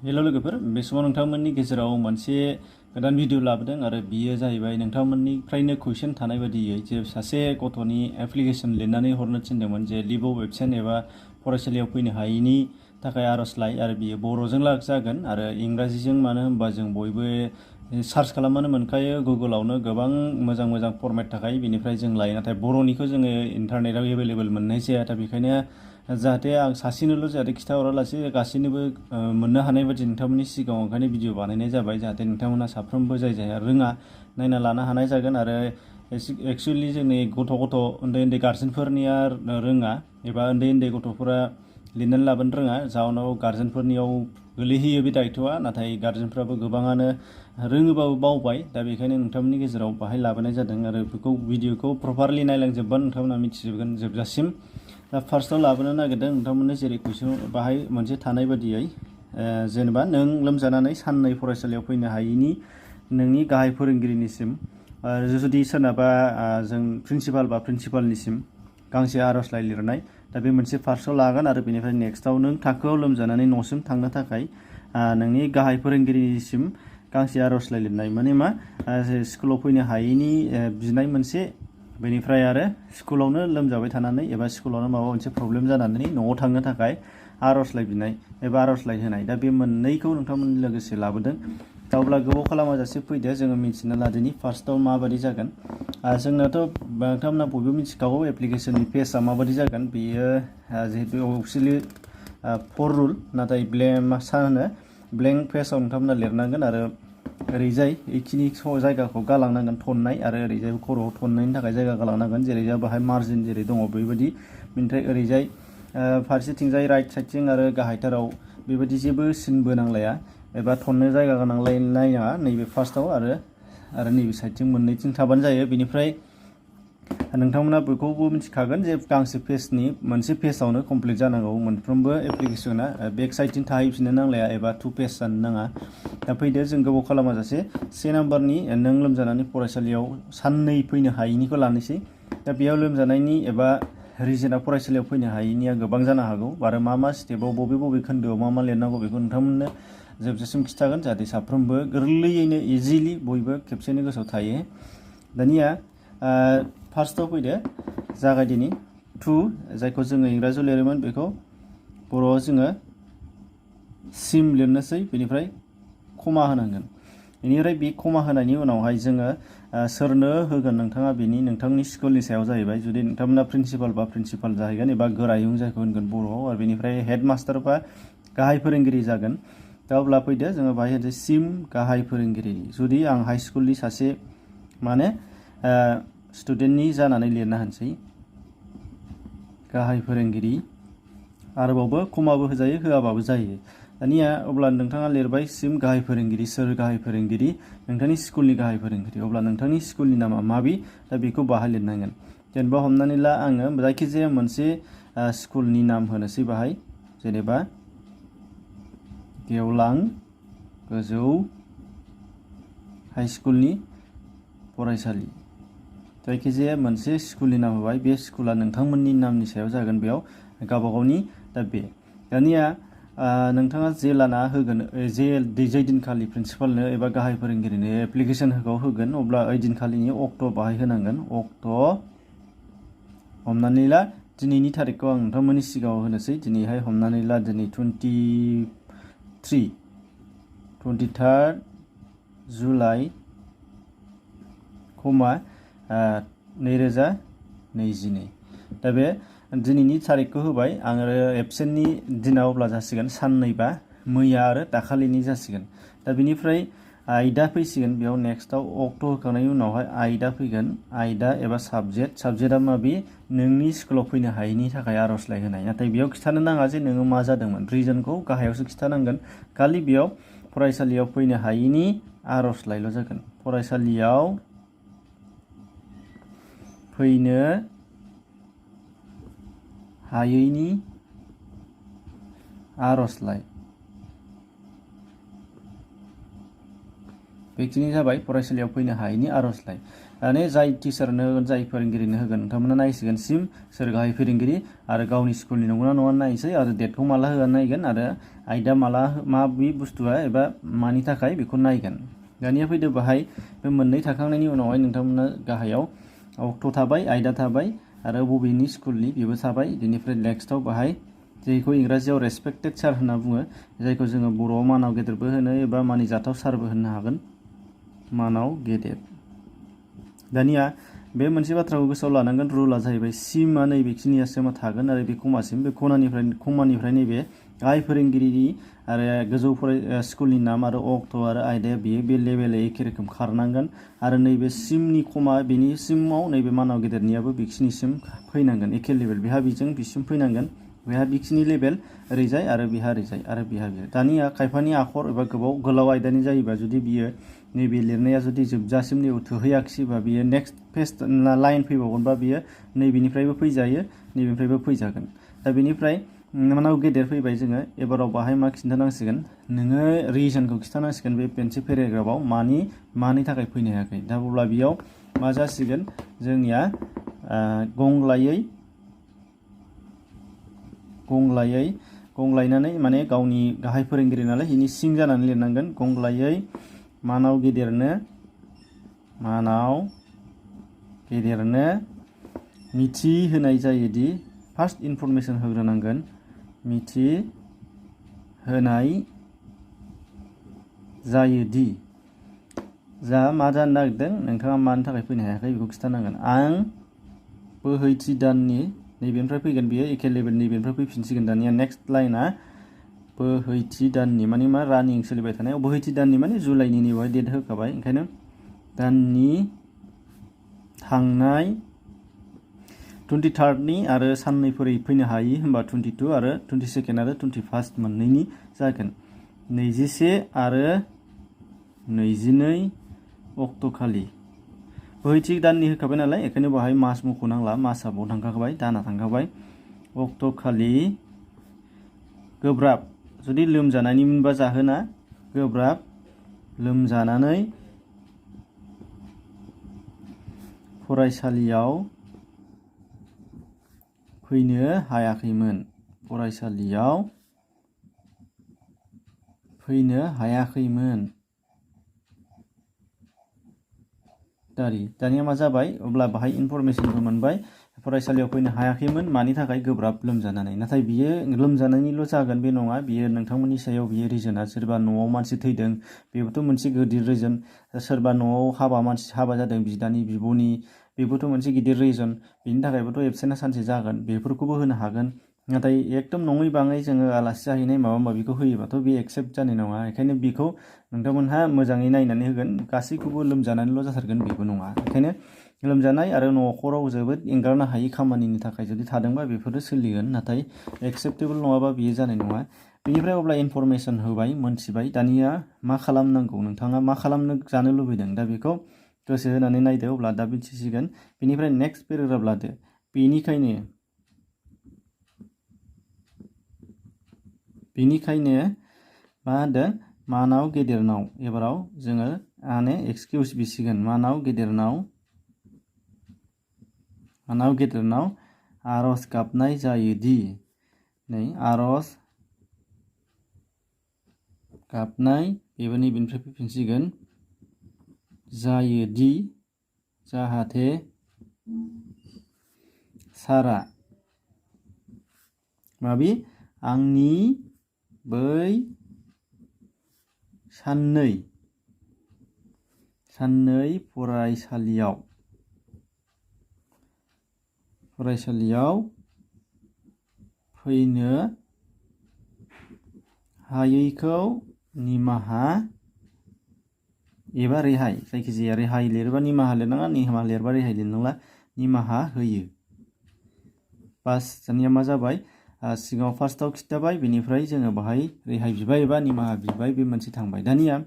हेल' लोगोफोर बे समाव नोंथांमोननि गेजेराव मोनसे गोदान भिडिअ लाबोदों आरो बियो जाहैबाय नोंथांमोननिफ्रायनो कुइसन थानाय बायदियै जे सासे गथ'नि एप्लिकेसन लिरनानै हरनो थिनदोंमोन जे लिभ अफ एबसेन्ट एबा फरायसालियाव फैनो हायैनि थाखाय आर'जलाइ आरो बियो बर'जों जागोन आरो इंराजिजों मानो होनबा जों बयबो सार्च खालामबानो मोनखायो गुगोलावनो गोबां मोजां मोजां फरमेट थाखाय बेनिफ्राय जों लायो नाथाय बर'निखौ जोङो इन्टारनेटाव एभेलेबेल मोननाय जाया दा बेखायनो जाहाथे आं सासेनोल' जाहाथे खिथाहरालासे गासैनोबो मोननो हानाय बायदि नोंथांमोननि सिगाङाव ओंखायनो भिडिअ बानायनाय जाबाय जाहाथे नोंथांमोना साफ्रोमबो जाय जायहा रोङा नायना लानो हानाय जागोन आरो एक्सुवेलि जोंनि गथ' उन्दै उन्दै गार्जेनफोरनिया रोङा एबा उन्दै उन्दै गथ'फोरा लिरनानै लाबोनो रोङा जाउनाव गार्जेनफोरनियाव गोलैहैयो बे दायथ'आ नाथाय गार्जेनफ्राबो गोबाङानो रोङोबाबो बावबाय दा बेखायनो नोंथांमोननि गेजेराव बाहाय लाबोनाय जादों आरो बेखौ भिडिअखौ प्रपारलि नायलांजोबबा नोंथांमोना मिथिजोबगोन जोबजासिम दा फार्स्टआव लाबोनो नागिरदों नोंथांमोननो जेरै कुइसन बाहाय मोनसे थानाय बायदियै जेनेबा नों लोमजानानै साननै फरायसालियाव फैनो हायैनि नोंनि गाहाय फोरोंगिरिनिसिम जुदि सोरनाबा जों प्रिन्सिपाल बा प्रिन्सिपालनिसिम गांसे आर'जलाइ लिरनाय दा बे मोनसे फार्स्टआव लागोन आरो बेनिफ्राय नेक्स्टआव नों थाखोआव लोमजानानै न'सिम थांनो थाखाय नोंनि गाहाय फोरोंगिरिनिसिम गांसे आर'जलाइ लिरनाय माने मा स्कुलाव फैनो हायैनि बिनाय मोनसे बेनिफ्राय आरो स्कुलावनो लोमजाबाय थानानै एबा स्कुलावनो माबा मोनसे प्रब्लेम जानानै न'आव थांनो थाखाय आर'जलाइ बिनाय एबा आर'जलाइ होनाय दा बे मोननैखौ नोंथांमोननि लोगोसे लाबोदों दा अब्ला गोबाव खालामाजासे फैदो जोङो मिथिना लादोनि फार्स्टआव माबायदि जागोन जोंनाथ' नोंथांमोना बयबो मिथिखागौ एप्लिकेसननि पेजआ माबायदि जागोन बेयो जिहेतु एक्सुवेलि 4 रुल नाथाय ब्लेंक पेजआव नोंथांमोना लिरनांगोन आरो ओरैजाय बेखिनि जायगाखौ गालांनांगोन थननाय आरो ओरैजाय खर'आव थननायनि थाखाय जायगा गालांनांगोन जेरै बाहाय मार्जिन जेरै दङ बेबायदि बेनिफ्राय ओरैजाय फारसेथिंजाय राइट साइडथिं आरो गाहायथाराव बेबायदि जेबो सिनबो नांलाया एबा थननो जायगा नांलाया नैबे फार्स्टआव आरो नैबे साइडथिं मोननैथिं थाबानो जायो बेनिफ्राय नोंथांमोना बेखौबो मिथिखागोन जे गांसे पेजनि मोनसे पेजआवनो कमप्लिट जानांगौ मोनफ्रोमबो एप्लिकेसना बेक साइडथिं थाहैफिननो नांलाया एबा 2 पेज जानो नाङा दा फैदो जों गोबाव खालामाजासे 1 नाम्बारनि नों लोमजानानै फरायसालियाव साननै फैनो हायैनिखौ लानोसै दा बेयाव लोमजानायनि एबा रिजोना फरायसालियाव फैनो हायैनिया गोबां जानो हागौ आरो मा स्टेपाव बबे खोन्दोआव मा लिरनांगौ बेखौ नोंथांमोननो जोबजासिम खिथागोन जाहाथे साफ्रोमबो गोरलैयैनो इजिलि बयबो खेबसेनो गोसोआव थायो दानिया फार्स्टआव फैदो जागायदिनि 2 जायखौ जोङो इंराजियाव लिरोमोन बेखौ बर'आव जोङो सिम लिरनोसै बेनिफ्राय कमा होनांगोन बेनिफ्राय बे कमा होनायनि उनावहाय जोङो सोरनो होगोन नोंथाङा नोंथांनि स्कुलनि सायाव जाहैबाय जुदि नोंथांमोना प्रिन्सिपाल बा प्रिन्सिपाल जाहैगोन एबा गोरायुं जायखौ होनगोन बर'आव आरो बेनिफ्राय हेडमास्टार बा गाहाय फोरोंगिरि जागोन दा अब्ला फैदो जोङो बाहाय होनसै सिम गाहाय फोरोंगिरि जुदि आं हाइ स्कुलनि सासे स्टुडेन्टनि जानानै लिरना होनसै गाहाय फोरोंगिरि आरोबावबो कमाबो होजायो होआबाबो जायो दानिया अब्ला नोंथाङा लिरबाय सिम गाहाय फोरोंगिरि सोर गाहाय फोरोंगिरि नोंथांनि स्कुलनि गाहाय फोरोंगिरि अब्ला नोंथांनि स्कुलनि नामा माबि दा बेखौ बाहाय लिरनांगोन जेनेबा हमनानै ला आङो जायखिजाया मोनसे स्कुलनि नाम होनोसै बाहाय जेनेबा गेवलां गोजौ हाइ स्कुलनि फरायसालि जायखिजाया मोनसे स्कुलनि नाम होबाय बे स्कुला नोंथांमोननि नामनि सायाव जागोन बेयाव गावबागावनि दा बे दानिया नोंथाङा जेलाना होगोन जै दिनखालि प्रिन्सिपालनो एबा गाहाय फोरोंगिरिनो एप्लिकेसन होगोन अब्ला ओइ दिनखालिनि अक्ट' बाहाय होनांगोन अक्ट' हमनानै ला दिनैनि थारिखखौ आं नोंथांमोननि सिगाङाव होनोसै दिनैहाय हमनानै ला दिनै 23 जुलाइ 2022 दा बे दिनैनि थारिखखौ होबाय आङो एबसेन्टनि दिनाव अब्ला जासिगोन साननैबा मैया आरो दाखालिनि जासिगोन दा बेनिफ्राय आयदा फैसिगोन बेयाव नेक्स्टआव अक्ट' होखांनायनि उनावहाय आयदा फैगोन आयदा एबा साबजेक्टआ माबि नोंनि स्कुलाव फैनो हायैनि थाखाय आर'जलाइ होनाय नाथाय बेयाव खिथानो नाङा जे नोङो मा जादोंमोन रिजनखौ गाहायावसो खिथानांगोन खालि बेयाव फरायसालियाव फैनो हायैनि आर'जलाइल' जागोन फरायसालियाव फैनो हायैनि आर'जलाइ बेखिनि जाबाय फरायसालियाव फैनो हायैनि आर'जलाइ। दाने जाय टिचारनो होगोन जाय फोरोंगिरिनो होगोन नोंथांमोना नायसिगोन सिम सोर गाहाय फोरोंगिरि आरो गावनि स्कुलनि नंगौना नङा नायसै आरो डेटखौ माला होगोन नायगोन आरो आयदा माला मा बे बुस्थुआ एबा मानि थाखाय बेखौ नायगोन। दानिया फैदो बाहाय बे मोननै थाखांनायनि उनावहाय नोंथांमोना गाहायाव अक्ट' थाबाय आयदा थाबाय आरो बबेनि स्कुलनि बेबो थाबाय। बेनिफ्राय नेक्स्टआव बाहाय जायखौ इंराजियाव रेसपेक्टेड सार होनना बुङो, जायखौ जोङो बर'आव मानाव गेदेरबो होनो एबा मानिजाथाव सारबो होननो हागोन, मानाव गेदेर। दानिया बे मोनसे बाथ्राखौ गोसोआव लानांगोन, रुला जाहैबाय सिमा नैबेखिनियासो थागोन आरो बे कमासिम, बे कमानिफ्राय नैबे गाहाय फोरोंगिरिनि आरो गोजौ स्कुलनि नाम आरो अक्ट' आरो आयदाया बेयो बे लेभेलै एखे रोखोम खारनांगोन आरो नैबे सिमनि कमा बेनि सिमाव नैबे मानाव गेदेरनियाबो बेखिनिसिम फैनांगोन, एखे लेभेल बेहा बेजों बिसिम फैनांगोन, बेहा बेखिनि लेभेल ओरैजाय आरो बेहा ओरैजाय आरो बेहा बेहा। दानिया खायफानि आखर एबा गोलाव आयदानि जायोबा जुदि बियो नैबे लिरनाया जुदि जोबजासिम थोहैयाखिसैबा बियो नेक्स्ट पेज लाइन फैबावगोनबा बियो नैबेनिफ्रायबो फैजायो नैबेनिफ्रायबो फैजागोन। दा बेनिफ्राय मानाव गेदेर फैबाय जोङो एबाराव बाहाय मा खिन्थानांसिगोन, नोङो रिजनखौ खिन्थानांसिगोन बे मोनसे पेराग्राफाव मानि थाखाय फैनो हायाखै। दा अब्ला बेयाव मा जासिगोन जोंनिया गंलायै माने गावनि गाहाय फोरोंगिरि नालाय बेनि सिं जानानै लिरनांगोन। गंलायै मानाव गेदेरनो मिथि होनाय जायोदि, फार्स्ट इनफरमेसन होग्रोनांगोन, मिथि होनाय जायोदि जा मा जानो नागिरदों नोंथाङा मानि थाखाय फैनो हायाखै बेखौ खिन्थानांगोन। आं बोहैथि दाननि नैबेनिफ्राय फैगोन बियो एखे लेभेल नैबेनिफ्राय फैफिनसिगोन। दानिया नेक्स्ट लाइना बोहैथि दाननि माने मा रानिं सोलिबाय थानायाव, बोहैथि दाननि माने जुलाइनि नैबेहाय डेट होखाबाय, ओंखायनो दाननि थांनाय 23 आरो साननैफोरै फैनो हायि होमबा 22 आरो 22 आरो 21 मोननैनि जागोन। 21 आरो 22 अक्ट'खालि बोहैथि दाननि होखाबाय नालाय बेखायनो बाहाय मास मख'नांला, मासआ बाव थांखाबाय, दाना थांखाबाय। अक्ट'खालि गोब्राब जुदि लोमजानायनि मोनबा जाहोना गोब्राब लोमजानानै फरायसालियाव फैनो हायाखैमोन। दानिया मा जाबाय अब्ला बाहाय इनफरमेसनबो मोनबाय, फरायसालियाव फैनो हायाखैमोन मानि थाखाय गोब्राब लोमजानानै। नाथाय बियो लोमजानायनिल' जागोन बे नङा, बियो नोंथांमोननि सायाव बियो रिजोना सोरबा न'आव मानसि थैदों बेबोथ' मोनसे गिदिर रिजन, सोरबा न'आव हाबा जादों बिदानि बिब'नि बेबोथ' मोनसे गिदिर रिजन, बिनि थाखायबोथ' एबसेन्टआ सानसे जागोन, बेफोरखौबो होनो हागोन। नाथाय एकदम नङै बाङै जोङो आलासि जाहैनाय माबा माबिखौ होयोबाथ' बे एक्सेप्ट जानाय नङा। बेखायनो बेखौ नोंथांमोनहा मोजाङै नायनानै होगोन, गासैखौबो लोमजानानैल' जाथारगोन बेबो नङा। बेखायनो लोमजानाय आरो न'खराव जोबोद एंगारनो हायै खामानिनि थाखाय जुदि थादोंबा बेफोरो सोलिगोन, नाथाय एक्सेप्टेबल नङाबा बियो जानाय नङा। बेनिफ्राय अब्ला इनफरमेसन होबाय, मोनथिबाय, दानिया मा खालामनांगौ, नोंथाङा मा खालामनो जानो लुबैदों दा बेखौ गोसो होनानै नायदो, अब्ला दा मिथिसिगोन। बेनिफ्राय नेक्स्ट पेराग्राफ लादो। बेनिखायनो मा होनदों, मानाव गेदेरनाव, एबाराव जोङो माने एक्सकिउज बिसिगोन, मानाव गेदेरनाव आरज गाबनाय जायोदि, नै आरज गाबनाय बेबो नैबेनिफ्राय फैफिनसिगोन, जायोदि जाहाथे सारा आंनि बै साननै फरायसालियाव फैनो हायैखौ निमाहा एबा रेहाय, जायखिजाया रेहाय लिरोबा निमाहा लिरनाङा, निमाहा लिरबा रेहाय लिरनांला, निमाहा होयो। बास दानिया मा जाबाय, सिगाङाव फार्स्टआव खिन्थाबाय, बेनिफ्राय जोङो बाहाय रेहाय बिबाय एबा निमाहा बिबाय, बे मोनसे थांबाय। दानिया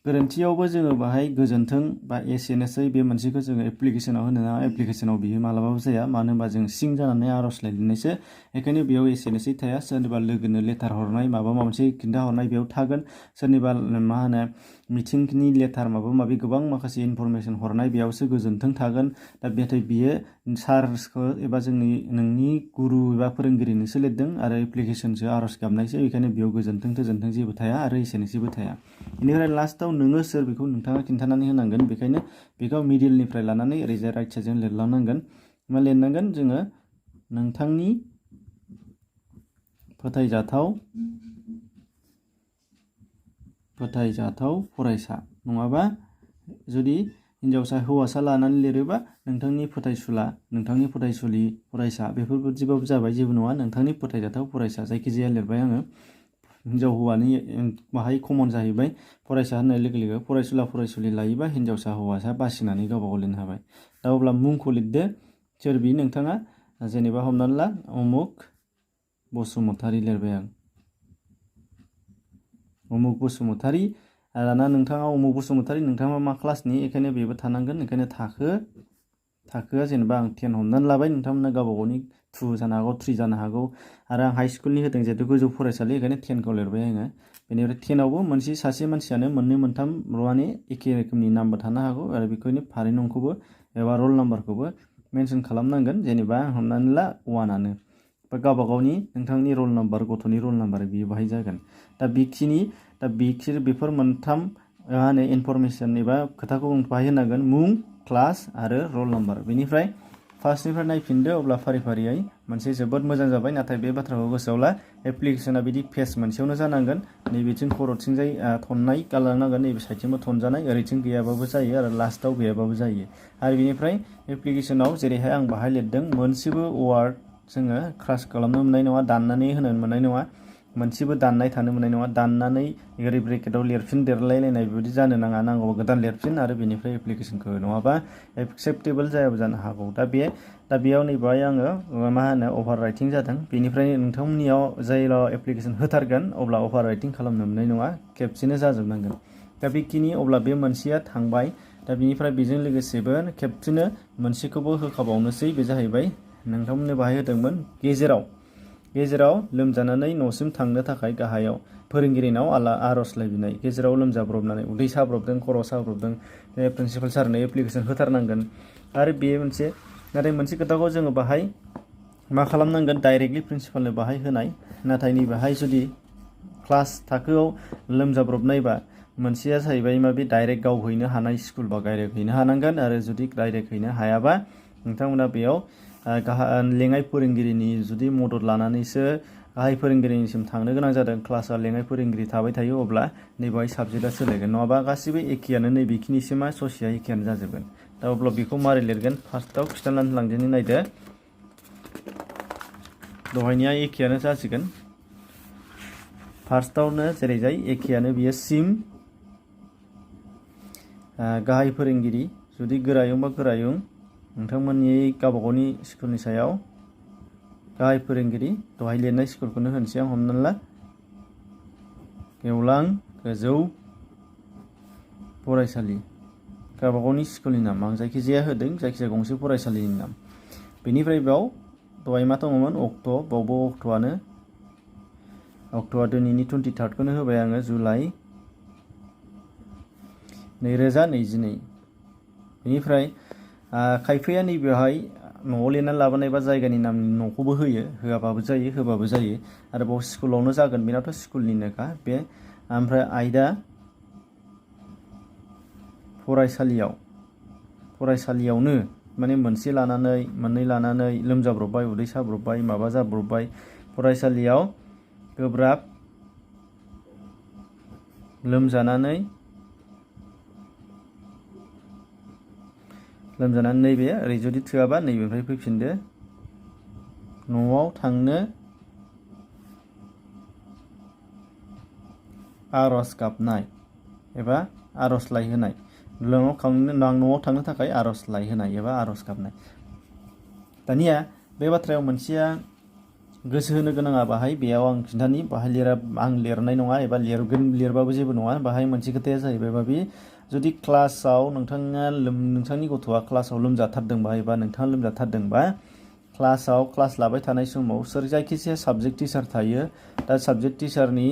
गोरोन्थियावबो जोङो बाहाय गोजोन्थों बा एसेनोसै बे मोनसेखौ जोङो एप्लिकेसनाव होनो नाङा। एप्लिकेसनाव बियो मालाबाबो जाया, मानो होनबा जों सिं जानानै आर'जलाइ लिरनायसो, बेखायनो बेयाव एसेनोसै थाया। सोरनिबा लोगोनो लेटार हरनाय माबा मोनसे खिन्थाहरनाय बेयाव थागोन, सोरनिबा मा होनो मिटिंनि लेटार माबा माबि गोबां माखासे इनफरमेसन हरनाय बेयावसो गोजोन्थों थागोन। दा नाथाय बियो सारखौ एबा नोंनि गुरु एबा फोरोंगिरिनोसो लिरदों आरो एप्लिकेसनसो आर'ज गाबनायसो, बेखायनो बेयाव गोजोन्थों थोजोन्थों जेबो थाया आरो एसेनोसैबो थाया। बेनिफ्राय लास्टआव नोङो सोर बेखौ नोंथाङा खिन्थानानै होनांगोन, बेखायनो बेखौ मिडिलनिफ्राय लानानै ओरैजाय राइट साइडजों लिरलांनांगोन। मा लिरनांगोन जोङो? नोंथांनि फोथायजाथाव फरायसा, नङाबा जुदि हिन्जावसा हौवासा लानानै लिरोबा नोंथांनि फोथायसुला, नोंथांनि फोथायसुलि फरायसा बेफोरबादिबाबो जाबाय, जेबो नङा। नोंथांनि फोथायजाथाव फरायसा जायखिजाया लिरबाय आङो। हिन्जाव हौवानि बाहाय कमन जाहैबाय। फरायसा होननाय लोगो लोगो फरायसुला फरायसुलि लायोबा हिन्जावसा हौवासा बासिनानै गावबा गाव लिरनो हाबाय। दा अब्ला मुंखौ लिरदो, सोर बि नोंथाङा, जेनेबा हमनानै ला अमुक बसुमतारी लिरबाय आं। अमुक बसुमतारी, दाना नोंथाङा अमुक बसुमतारी, नोंथाङा मा क्लासनि, बेखायनो बेबो थानांगोन। बेखायनो थाखोआ जेनेबा आं 10 हमनानै लाबाय, नोंथांमोना गावबा गावनि 2 जानो हागौ, 3 जानो हागौ। आरो आं हाइ स्कुलनि होदों जिहेतु गोजौ फरायसालि, बेखायनो 10खौ लिरबाय आङो। बेनिफ्राय 10आवबो सासे मानसियानो मोननै मोनथाम माने एखे रोखोमनि नामबो थानो हागौ आरो बेखौनो फारि नंखौबो एबा रल नाम्बारखौबो मेनसन खालामनांगोन। जेनेबा हमनानै ला 1आनो, बा गावबा गावनि नोंथांनि रल नाम्बार, गथ'नि रल नाम्बार बियो बाहाय जागोन। दा बेफोर मोनथाम मा होनो इनफरमेसन एबा खोथाखौ बाहाय होनांगोन, मुं, क्लास आरो रल नाम्बार। बेनिफ्राय फार्स्टनिफ्राय नायफिनदो, अब्ला फारि फारियै मोनसे जोबोद मोजां जाबाय। नाथाय बे बाथ्राखौ गोसोआव ला, एप्लिकेसना बिदि पेज मोनसेयावनो जानांगोन। नैबेथिं खर'थिंजाय थननाय गालांनांगोन, नैबे साइडथिंबो थनजानाय, ओरैथिं गैयाबाबो जायो आरो लास्टआव गैयाबाबो जायो। आरो बेनिफ्राय एप्लिकेसनाव जेरैहाय आं बाहाय लिरदों, मोनसेबो वार्ड जोङो क्रास खालामनो मोननाय नङा, दाननानै होनो मोननाय नङा, मोनसेबो दाननाय थानो मोननाय नङा। दाननानै ओरै ब्रेकेटाव लिरफिन देरलायलायनाय बेबायदि जानो नाङा, नांगौबा गोदान लिरफिन आरो बेनिफ्राय एप्लिकेसनखौ नङाबा एक्सेप्टेबोल जायाबो जानो हागौ। दा बेयाव नैबेहाय आङो मा होनो अभार राइटिं जादों। बेनिफ्राय नोंथांमोननियाव जायल' एप्लिकेसन होथारगोन अब्ला अभार राइटिं खालामनो मोननाय नङा, खेबसेनो जाजोबनांगोन। दा बेखिनि, अब्ला बे मोनसेया थांबाय। दा बेनिफ्राय बेजों लोगोसेबो खेबसेनो मोनसेखौबो होखाबावनोसै, बे जाहैबाय नोंथांमोननो बाहाय होदोंमोन गेजेराव लोमजानानै न'सिम थांनो थाखाय गाहायाव फोरोंगिरिनाव आर'जलाइ बिनाय, गेजेराव लोमजाब्रबनानै उदै साब्रबदों, खर' साब्रबदों, प्रिन्सिपाल सारनो एप्लिकेसन होथारनांगोन। आरो बे नाथाय मोनसे खोथाखौ जोङो बाहाय मा खालामनांगोन, डाइरेक्टलि प्रिन्सिपालनो बाहाय होनाय। नाथाय नैबेहाय जुदि क्लास थाखोआव लोमजाब्रबनायबा मोनसेया जाहैबाय बे डाइरेक्ट गाव हैनो हानाय स्कुलबा डाइरेक्ट हैनो हानांगोन। आरो जुदि डाइरेक्ट हैनो हायाबा नोंथांमोना बेयाव लेङाइ फोरोंगिरिनि जुदि मदद लानानैसो गाहाय फोरोंगिरिनिसिम थांनो गोनां जादों, क्लासआ लेङाइ फोरोंगिरि थाबाय थायो, अब्ला नैबेहाय साबजेक्टआ सोलायगोन। नङाबा गासिबो एखेयानो, नैबेखिनिसिमा ससेया एखेयानो जाजोबगोन। दा अब्ला बेखौ मारै लिरगोन, फार्स्टआव खिन्थानानै लांदिनि, नायदो। दहायनिया एखेयानो जासिगोन। फार्स्टआवनो जेरैजाय एखेयानो बियो सिम, गाहाय फोरोंगिरि, जुदि गोरायुंबा गोरायुं, नोंथांमोननि गावबागावनि स्कुलनि सायाव गाहाय फोरोंगिरि, दहाय लिरनाय स्कुलखौनो होनोसै आं, हमनानै ला गेवलां गोजौ फरायसालि, गावबागावनि स्कुलनि नाम आं जायखिजाया होदों, जायखिजाया गंसे फरायसालिनि नाम। बेनिफ्राय बेयाव दहाय मा दङमोन, अक्ट', बावबो अक्ट'आ दिनैनि 23खौनो होबाय आङो, जुलाइ 2022। बेनिफ्राय खायफाया नैबेहाय न'आव लिरनानै लाबोनाय बा जायगानि नामनि न'खौबो होयो, होआबाबो जायो, होबाबो जायो। आरो बाव स्कुलावनो जागोन, बेनाथ' स्कुलनिनोखा बे। ओमफ्राय आयदा फरायसालियावनो माने मोनसे लानानै, मोननै लानानै, लोमजाब्रबबाय, उदै साब्रबबाय, माबा जाब्रबबाय, फरायसालियाव गोब्राब लोमजानानै नैबे ओरै जुदि थोआबा नैबेनिफ्राय फैफिनदो, न'आव थांनो आर'ज गाबनाय एबा आर'जलाइ होनाय, न'आव थांनो थाखाय आर'जलाइ होनाय एबा आर'ज गाबनाय। दानिया बे बाथ्रायाव मोनसेया गोसो होनो गोनाङा बाहाय बेयाव आं खिन्थानि बाहाय आं लिरनाय नङा एबा लिरबाबो जेबो नङा। बाहाय मोनसे खोथाया जाहैबाय बे जुदि क्लासाव नोंथांनि गथ'आ क्लासाव लोमजाथारदोंबा एबा नोंथाङा लोमजाथारदोंबा क्लास लाबाय थानाय समाव सोर जायखिजाया साबजेक्ट टिचार थायो। दा साबजेक्ट टिचारनि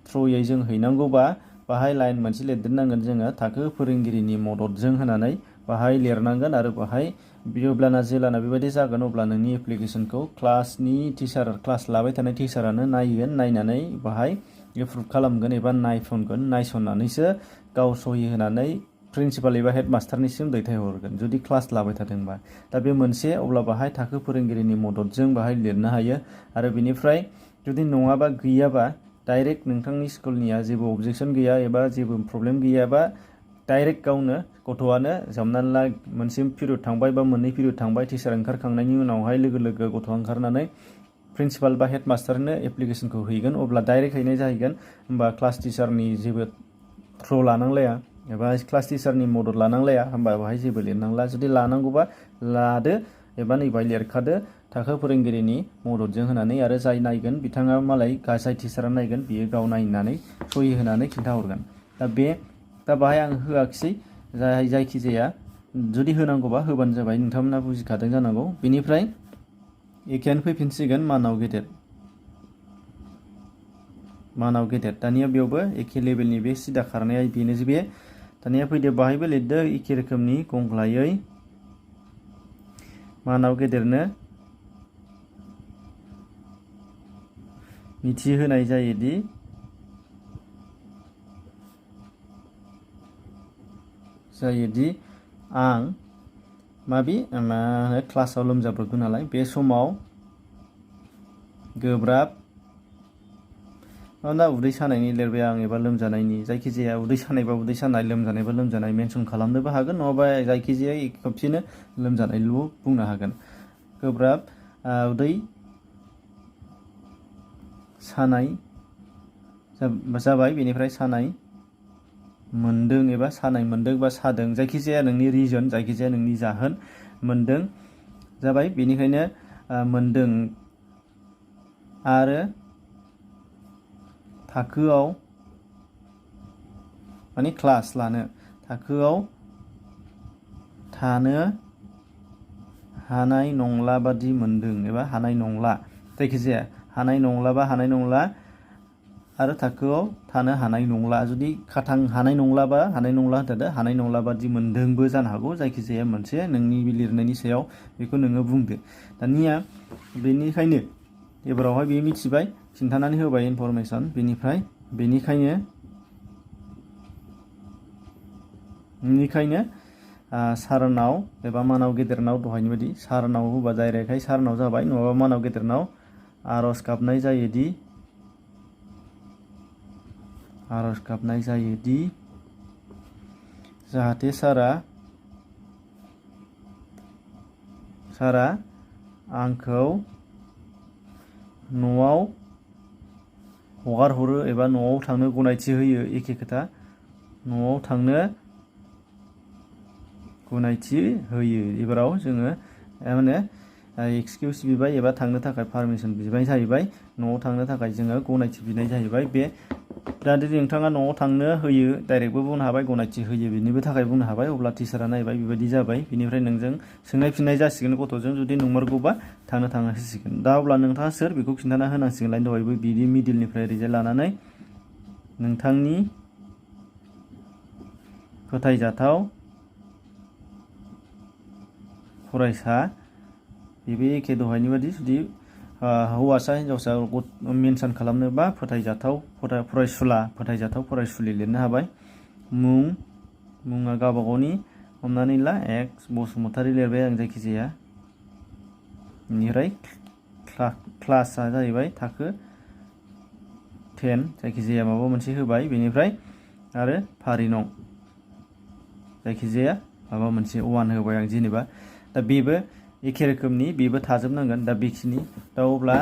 थ्रुयै जों हैनांगौबा बाहाय लाइन मोनसे लिरदेरनांगोन जोङो थाखो फोरोंगिरिनि मददजों होनानै बाहाय लिरनांगोन आरो बाहाय जेलाना बेबायदि जागोन अब्ला नोंनि एप्लिकेसनखौ क्लास लाबाय थानाय टिचारानो नायगोन, नायनानै बाहाय एप्रुभ खालामगोन एबा नायसननानैसो गाव सहि होनानै प्रिन्सिपाल एबा हेडमास्टारनिसिम दैथायहरगोन जुदि क्लास लाबाय थादोंबा। दा बे मोनसे अब्ला बाहाय थाखो फोरोंगिरिनि मददजों बाहाय लिरनो हायो आरो बेनिफ्राय जुदि नङाबा गैयाबा डाइरेक्ट नोंथांनि स्कुलनिया जेबो अबजेक्सन गैया एबा जेबो प्रब्लेम गैयाबा डाइरेक्ट गावनो गथ'आनो हमनानै ला मोनसे पिरियड थांबाय बा मोननै पिरियड थांबाय टिचार ओंखारखांनायनि उनावहाय लोगो गथ'आ ओंखारनानै प्रिन्सिपाल बा हेडमास्टारनो एप्लिकेसनखौ हैगोन अब्ला डाइरेक्ट हैनाय जाहैगोन। होमबा क्लास टिचारनि जेबो थ्र लानांलाया एबा क्लास टिचारनि मदद लानांलाया, होमबा बाहाय जेबो लिरनांला। जुदि लानांगौबा लादो एबा नैबाय लिरखादो थाखो फोरोंगिरिनि मददजों होनानै आरो जाय नायगोन बिथाङा मालाय जाय टिचारा नायगोन बियो गाव नायनानै सहि होनानै खिन्थाहरगोन। दा बाहाय आं होआखिसै जायखिजाया जुदि होनांगौबा होबानो जाबाय, नोंथांमोना बुजिखादों जानांगौ। बेनिफ्राय एखेयानो फैफिनसिगोन मानाव गेदेर दानिया बेयावबो एखे लेभेलनि बे सिदा खारनाया बेनो जे बे दानिया फैदो बाहायबो लिरदो एखे रोखोमनि गंग्लायै मानाव गेदेरनो मिथिहोनाय जायोदि आं क्लासाव लोमजाब्रबदों नालाय बे समाव गोब्राब उदै सानायनि लिरबाय आं एबा लोमजानायनि जायखिजाया उदै सानायबा उदै सानाय लोमजानायबा लोमजानाय मेनसन खालामनोबो हागोन नङाबा जायखिजाया खेबसेनो लोमजानायल' बुंनो हागोन। गोब्राब उदै सानाय जाबाय बेनिफ्राय सानाय मोन्दों एबा सानाय मोन्दों बा सादों जायखिजाया नोंनि रिजन जायखिजाया नोंनि जाहोन मोन्दों जाबाय बेनिखायनो मोन्दों आरो थाखोआव क्लास लानो थाखोआव थानो हानाय नंला बादि मोन्दों एबा हानाय नंला जायखिजाया हानाय नंला आरो थाखोआव थानो हानाय नंला जुदि हानाय नंलाबा होनथारदो हानाय नंला बादि मोन्दोंबो जानो हागौ जायखिजाया मोनसे नोंनि लिरनायनि सायाव बेखौ नोङो बुंदो। दानिया बेनिखायनो एबारावहाय बे मिथिबाय खिन्थानानै होबाय इनफरमेसन बेनिखायनो सारनाव एबा मानाव गेदेरनाव दहायनि बायदि सारनाव होबा डाइरेक्टहाय सारनाव जाबाय नङाबा मानाव गेदेरनाव आरज गाबनाय जायोदि जाहाथे सारा आंखौ न'आव हगार हरो एबा न'आव थांनो गनायथि होयो एखे खोथा न'आव थांनो गनायथि होयो। एबाराव जोङो एक्सकिउस बिबाय एबा थांनो थाखाय पारमिसन बिबाय जाहैबाय न'आव थांनो थाखाय जोङो गनायथि बिनाय जाहैबाय। बे दा नोंथाङा न'आव थांनो होयो डाइरेक्टबो बुंनो हाबाय गनायथि होयो बेनिबो थाखाय बुंनो हाबाय अब्ला टिचारा नायबाय बेबायदि जाबाय बेनिफ्राय नोंजों सोंनाय फिननाय जासिगोन गथ'जों जुदि नंमारगौबा थांनो होसिगोन। दा अब्ला नोंथाङा सोर बेखौ खिन्थाना होनांसिगोन लाइन दहायबो बिदि मिडिलनिफ्राय ओरैजाय लानानै नोंथांनि फोथायजाथाव फरायसा बेबो एखे दहायनि बादि जुदि हौवासा हिन्जावसा मेनसन खालामनोबा फोथायजाथाव फरायसुलि लिरनो हाबाय। मुङा गावबा गावनि हमनानै ला एक्स बसुमतारी लिरबाय आं जायखिजाया बेनिफ्राय क्लासआ जाहैबाय थाखो 10 जायखिजाया माबा मोनसे होबाय बेनिफ्राय आरो फारि नं जायखिजाया माबा मोनसे 1 होबाय आं जेनेबा दा बेबो एखे रोखोमनि बेबो थाजोबनांगोन। दा बेखिनि दा अब्ला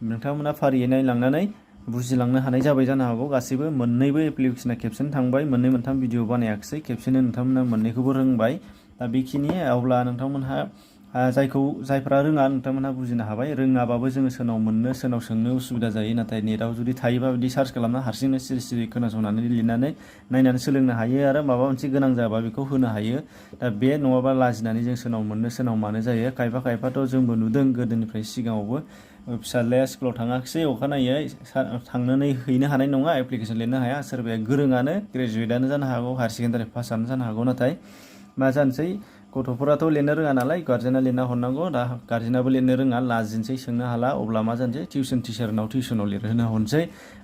नोंथांमोना फारियै नायलांनानै बुजिलांनो हानाय जाबाय जानो हागौ गासैबो मोननैबो एप्लिकेसना खेबसेनो थांबाय मोननै मोनथाम भिडिअ बानायाखिसै खेबसेनो नोंथांमोना मोननैखौबो रोंबाय। दा बेखिनि अब्ला नोंथांमोनहा जायफ्रा रोङा नोंथांमोनहा बुजिनो हाबाय। रोङाबाबो जोङो सोरनाव मोननो सोरनाव सोंनो उसुबिदा जायो। नाथाय नेटआव जुदि थायोबा बिदि सार्च खालामना हारसिंनो सिरि सिरि खोनासंनानै लिरनानै नायनानै सोलोंनो हायो आरो माबा मोनसे गोनां जाबा बेखौ होनो हायो। दा बे नङाबा लाजिनानै जों सोरनाव मोननो सोरनाव मानो जायो। खायफाथ' जोंबो नुदों गोदोनिफ्राय सिगाङावबो फिसाज्लाया स्कुलाव थाङाखिसै अखानायै थांनानै हैनो हानाय नङा, एप्लिकेसन लिरनो हाया। सोरबाया गोरोङानो ग्रेजुवेटआनो जानो हागौ, हायार सेकेन्डारि पासआनो जानो हागौ। नाथाय मा जानोसै गथ'फोराथ' लिरनो रोङा नालाय गार्जेना लिरना हरनांगौ। दा गार्जेनाबो लिरनो रोङा, लाजिनोसै, सोंनो हाला। अब्ला मा जानोसै टिउसन टिचारनाव टिउसनाव लिरहोनो हरनोसै।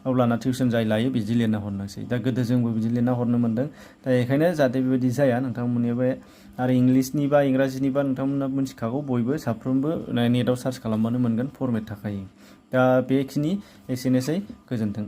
अब्लाना टिउसन जाय लायो बिदि लिरना हरनोसै। दा गोदो जोंबो बिदि लिरना हरनो मोन्दों। दा बेखायनो जाहाथे बेबायदि जाया नोंथांमोननि बे आरो इंलिसनि बा इंराजिनिबा नोंथांमोना मिथिखागौ बयबो साफ्रोमबो नेटआव सार्च खालामबानो मोनगोन, फरमेट थाखायो। दा बेखिनि एसेनोसै, गोजोन्थों।